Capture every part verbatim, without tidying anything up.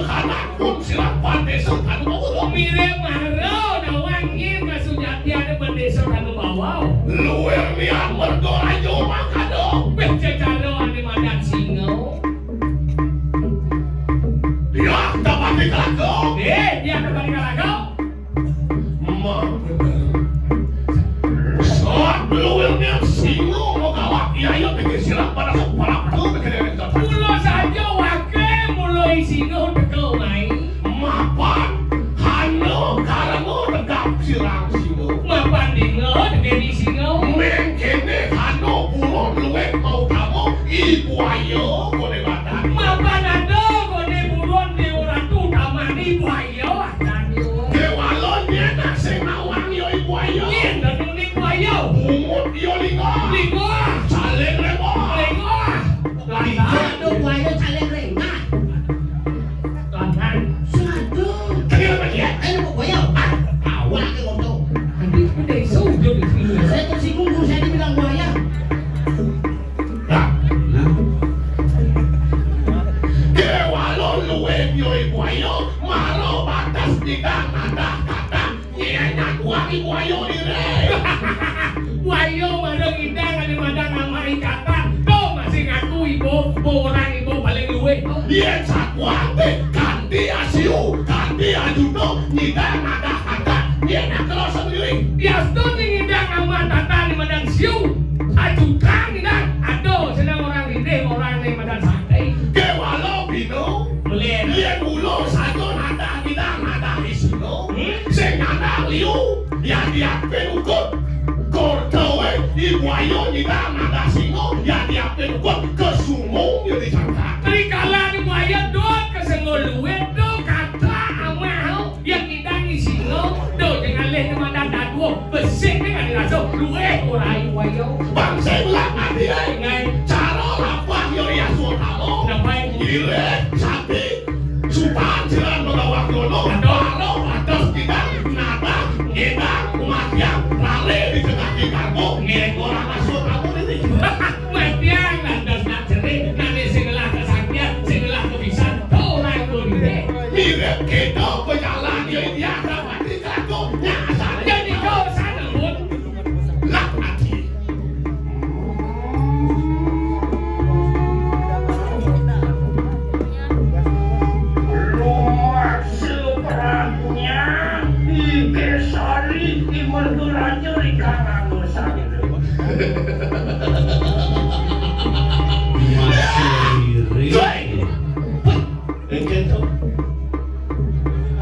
Makanan pun sirah pandésa Tanu Bawau. Mirip mara nawang nyén kasujatiané bendésa Tanu Bawau. Luir nian merga raja makada. Wéh, cecaro ané madan singa. Dia dapat dikalaka. Eh, dia dapat dikalaka. Mah bener. Saat luirnya singa magawak, iya, iya, pikir sirah pada separak tu, pikir yang kata. Mula saja waké, mula singa teka mai. Mapan, hana karena tegap sirang singa. Mapan dina tegeni singa. Mengkene hana purun luwih mautama, I Buaya, kone badan. Mapan ada, kone purun, Dewa Ratu, taman I Buaya. Déwala nyén sing nawang ya I Buaya. Nyén dadi I Buaya. Bungut ya Lingga. Lingga. Caling Lengga. Lengga. Lingga. Aduh, Buaya Caling Lengga. Lanang. Satu. Kagak apa dia? Ayo, Buaya. Ah, awak ke ngomong. Aduh, udah sujud di sini. Saya tersinggung, guru saya dibilang Buaya. Nah. Nah. Déwala luwih ya I Buaya, mara batas didang nadah katak, nyén nyakuang I Buaya diri. Buaya mara ngidang ané madan ngamai katak, to masih ngaku ibu, orang ibu paling luwih. Yén sakuang té, kanti asiu, kanti ajuta, ngidang nadah katak, nyén akal sendiri. Diastun ngidang ngamai katak ané madan siu, ajuta ngidang, ada senang orang didih, orang ané madan santai. Déwala bina. Melen. Yén mula saja nadah ngidang nadah isina. Hmm? Sing nadah liu, ya diapin ukut. Kordawe, I Buaya ngidang nadah singa, ya diapin ukut. Kesumung ya dicangkak. Rikala I Buaya dot kesenggol luwih, dot kata amah. Yang ngidang singa, do jangan leh nama dan dadua, besik ni kan dirasa, luwih ora I Buaya. Bangsa belah mati, eh. Ngai. Cara lapah yo ya suotamo. Napa? Ngirih, sapi, supan, silan, magawak dono. Aduh. Baro, batas, ngidang, nabah, ngidang, uma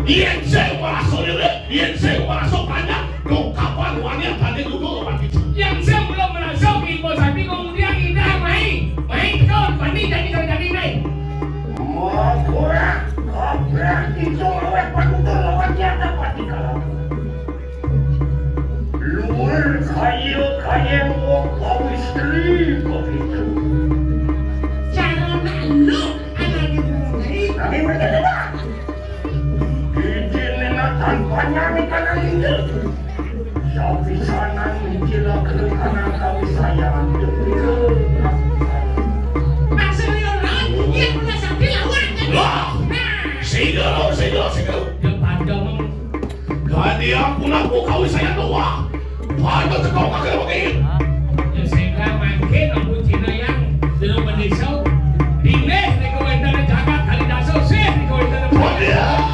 Yén sing marasa lirik, yén sing marasa panjang, dong kapan wani tanding duduk lewat itu. Yén sing belum merasa, Ki Bos Adi, kemudian indah mai, mai kau bani jadi kau jadi mai. Maka kabeh itu oleh penutur lewat nyata pati kalau. Luwih kaya-kaya wong kawistri begitu. Cara nak lu ada di mulai. Kami berkata, Ijin nak tanpa nyami kanan ini. Sapisanan ijin aku anak kami sayang. Maksudnya orang yang punya sapi lawan kan? Wah! Nah. Sehingga, sehingga, sehingga. Dia pandang. Kadi ampun aku kawin saya tua. Pada cekok kakek lagi. Ya, sehingga mangkin aku Cina yang dulu mendesa. Dine, niku wénten jagat kali daso, sih, niku wénten. Waduh.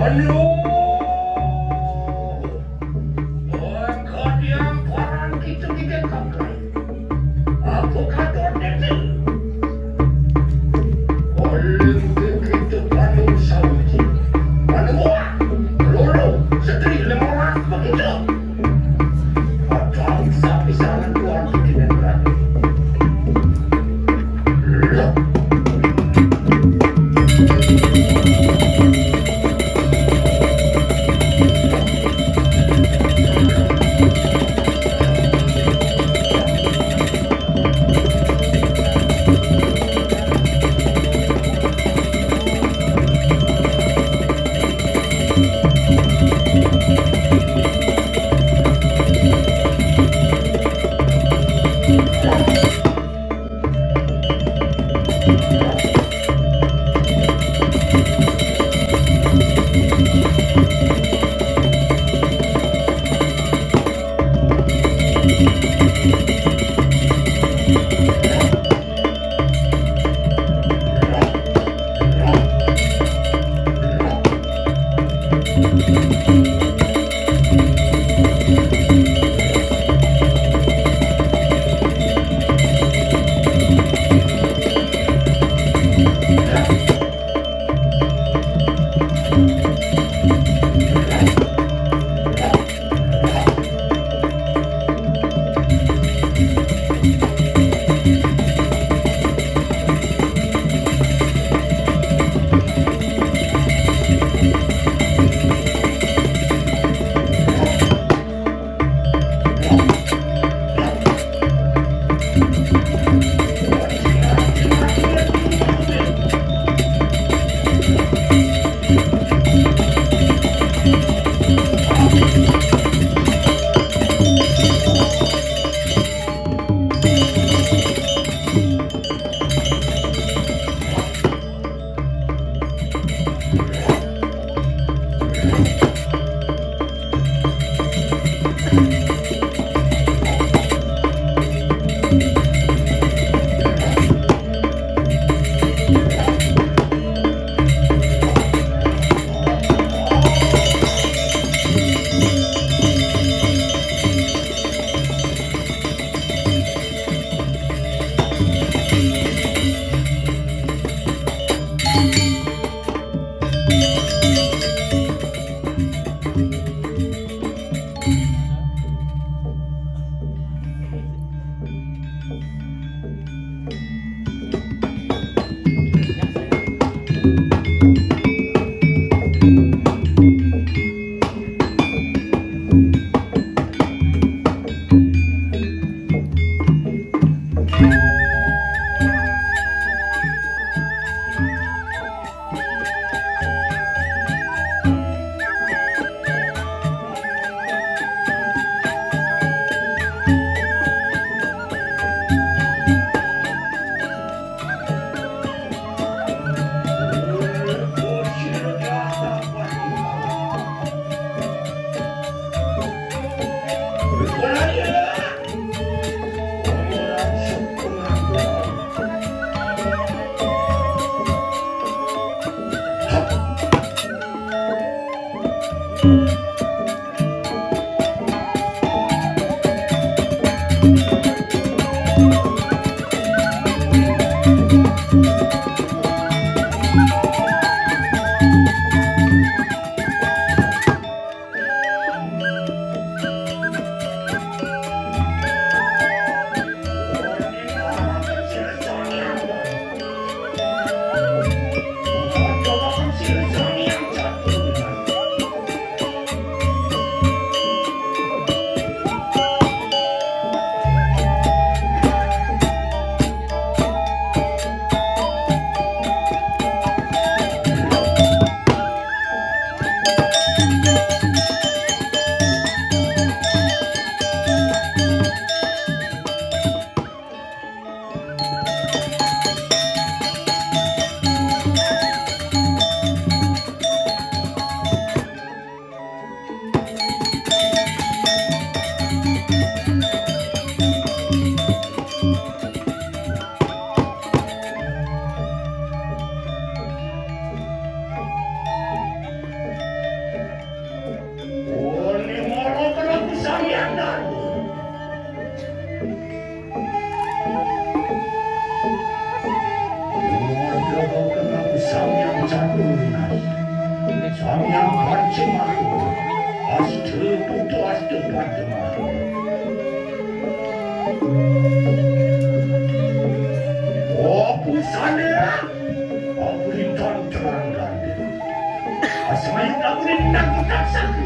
Ayo, engkau diam, barang kita tidak kalah. Aku kata, Olimpiade itu paling sauji. Paling wah, loro, setri, lima belas begitu. Padahal bisa-bisa tuan tidak berani. Loh. Oleh moro kena ku sampeyan dalu. Moro kena ku sampeyan jatuh lunas. Sampeyan kancing aku. Astu putu astu panjemaku. Oh, pusane. Aku rintan terang gandeng. Asmayu kamu ini nang kotak saku.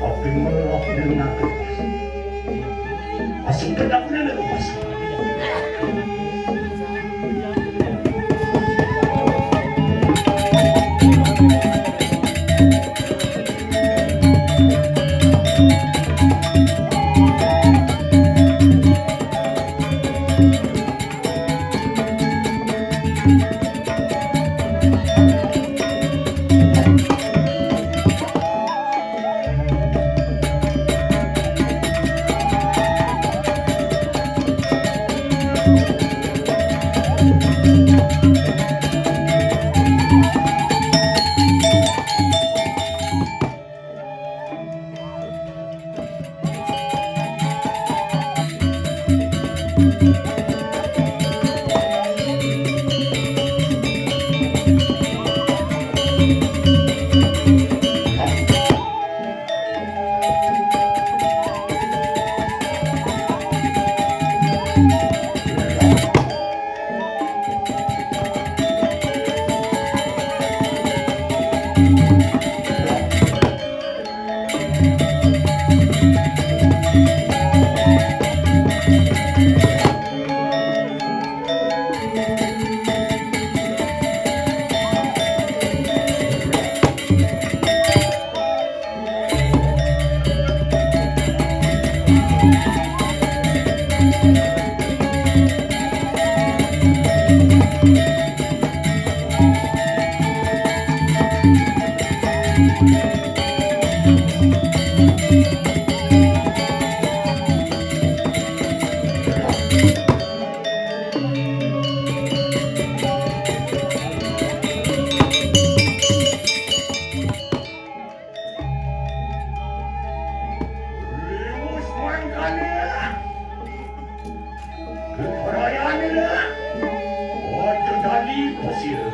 Tapi malah dengan aku. Asing pedak dengan aku. Riwus mangkane. Keperayane. Ojo dadi pesir.